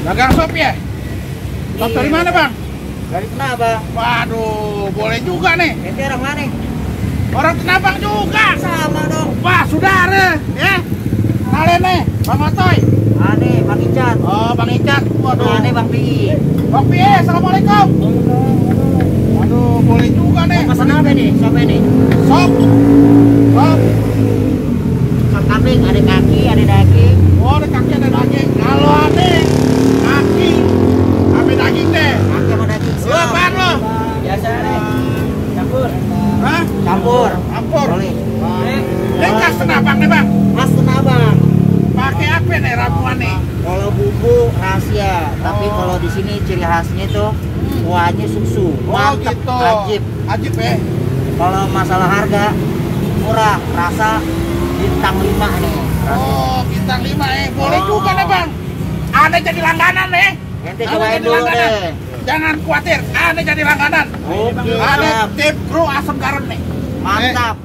Dagang sop ya? Sop dari mana bang? Dari Tenabang. Waduh, boleh juga nih. Ente orang mana? Orang Tenabang juga. Sama dong. Wah, saudara, ya. Kalian nih, Bang Otoy. Ane, Bang Icat. Oh, Bang Icat. Waduh. Ane, Bang Pi. Bang Pi, assalamualaikum. Waduh, boleh juga nih. Pesan apa nih? Sop ini? Sop. Sop. Sop kambing, ada kaki, ada daging. Oh, ada kaki, ada daging. Kalau ada kaki, ada daging deh. Kaki sama daging. Lu apaan lo? Biasa nih. Campur. Hah? Campur. Campur. Boleh. Ini khas Tenabang nih bang. Khas Tenabang. Pakai apa nih ramuan nih? Kalau bumbu rahasia, tapi Oh. kalau di sini ciri khasnya itu kuahnya susu. Mantap, gitu. ajib. Ajib ya. Kalau masalah harga murah, rasa bintang 5 nih. Oh, bintang 5 boleh Oh. juga nih bang. Anda jadi langganan nih. Ente Anda cobain jadi dulu langganan. deh. Jangan khawatir, Anda jadi langganan. Oke, Ada siap. tip kru asam garam nih. Mantap.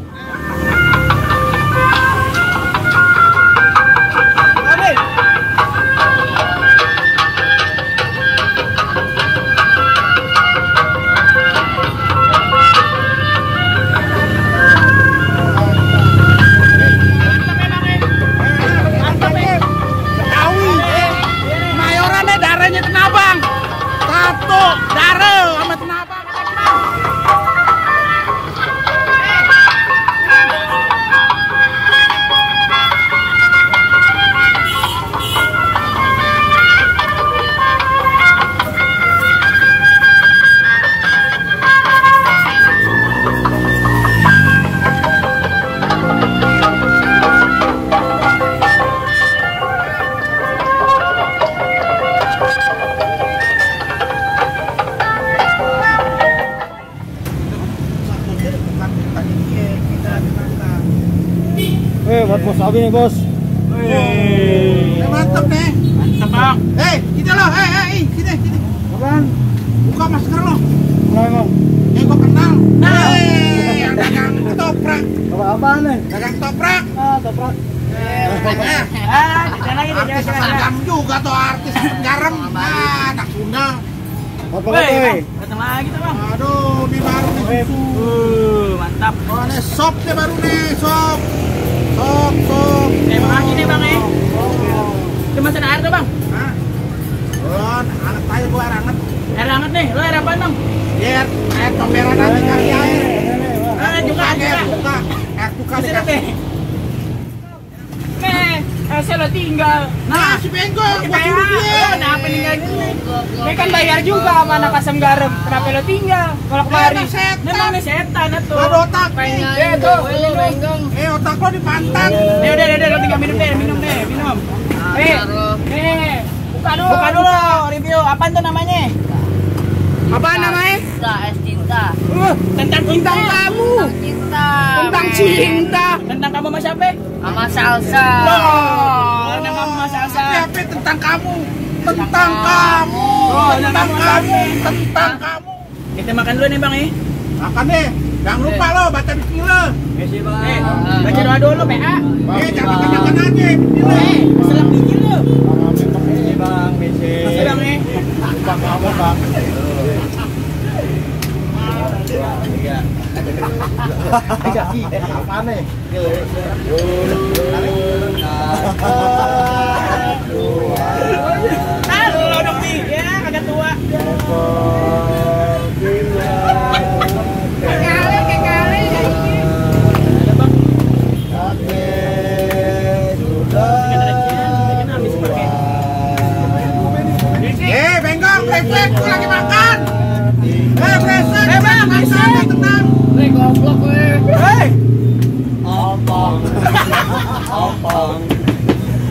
Betawi, Mayoran nih darahnya Tenabang. Satu darah sama Tenabang. Buat bos Abi nih bos. Mantap nih. Mantap bang. Gini loh, sini. Apaan? Buka masker lo. Kenapa emang? Gua kenal. Yang dagang ketoprak. Apaan nih? Dagang ketoprak. Toprak. Artis seragam juga tuh artis garam. Anak Sunda. Apa kata? Datang lagi tuh bang. Aduh, ini baru nih susu. Mantap. Oh, ini sop nih baru nih, sop. Sop. Makasih nih bang ya. Cuma sana air tuh bang. Hah? Oh, anget aja gua air anget. Air hangat nih. Lo air apaan bang? Biar air comberan aja kali air. Juga. Air buka Sini dikasih. nih. Saya lo tinggal. Nah, si bengkok, gua suruh dia. Kenapa tinggal gue? Dia kan bayar juga sama anak asam garam. Kenapa lo tinggal? Kalau kemarin Emang setan. memang nih setan itu. Ada otak nih. Tuh, minum. Otak lo dipantan. Udah, lo tinggal minum deh. Buka dulu review. Apaan tuh namanya? Apaan namanya? Es cinta. Tentang cinta kamu. Tentang cinta. Tentang kamu sama siapa? Sama salsa. Tentang kamu sama salsa. Tapi tentang kamu. Tentang kamu. Kita makan dulu nih bang ya. Makan deh. Jangan lupa lo baca bismillah. Baca doa dulu PA. Jangan makan aja bismillah. Selang biji lu. Bang, BC. Masih bang ya. Bang, apa bang? Apa nih? Lo dong nih, ya kagak tua. Bengkok, brengsek, gua lagi makan. Brengsek, Bang, makan, tenang. Goblok gue.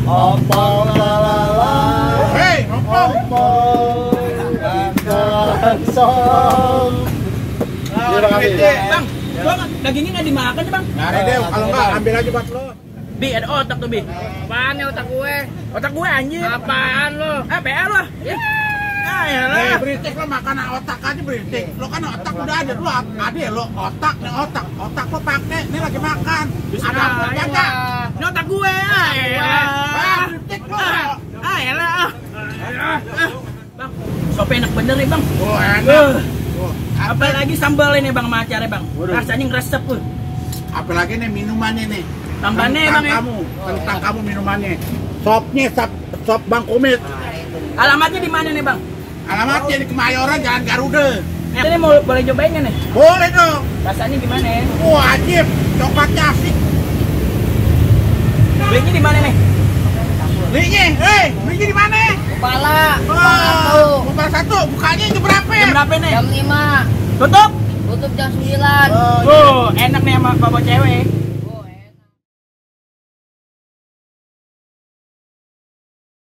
Ompong, lalala. Song. Bang, gua dagingnya nggak dimakan ya bang? Nyari deh, kalau enggak ambil aja buat lo. Bi, ada otak tuh Bi. Apaan nih otak gue? Otak gue anjir. Apaan lo? PA lo. Ya. Berisik lo makan otak aja berisik. Lo kan otak udah ada, lo ada lo otak nih otak lo pakai, ini lagi makan. Ada apa enggak? Ini otak gue. Berisik lo. Elah. Bang, sop enak bener nih bang. Oh, enak. Apalagi sambal ini bang sama acaranya bang. Waduh. Rasanya ngeresep tuh. Apalagi nih minumannya nih. Tambahannya Tentang bang ya. kamu, tentang kamu minumannya. Sopnya sop Bang Kumit. Alamatnya di mana nih bang? Alamatnya di Kemayoran, Jalan Garuda. Ini mau boleh cobain nggak nih? Boleh dong. Rasanya gimana ya? Wajib. Coklatnya asik. Belinya di mana nih? Belinya di mana? Kepala. Oh, Bubar 1. Bukanya jam berapa? Jam berapa nih? Jam 5. Tutup? Tutup jam 9. Enak nih sama bawa cewek.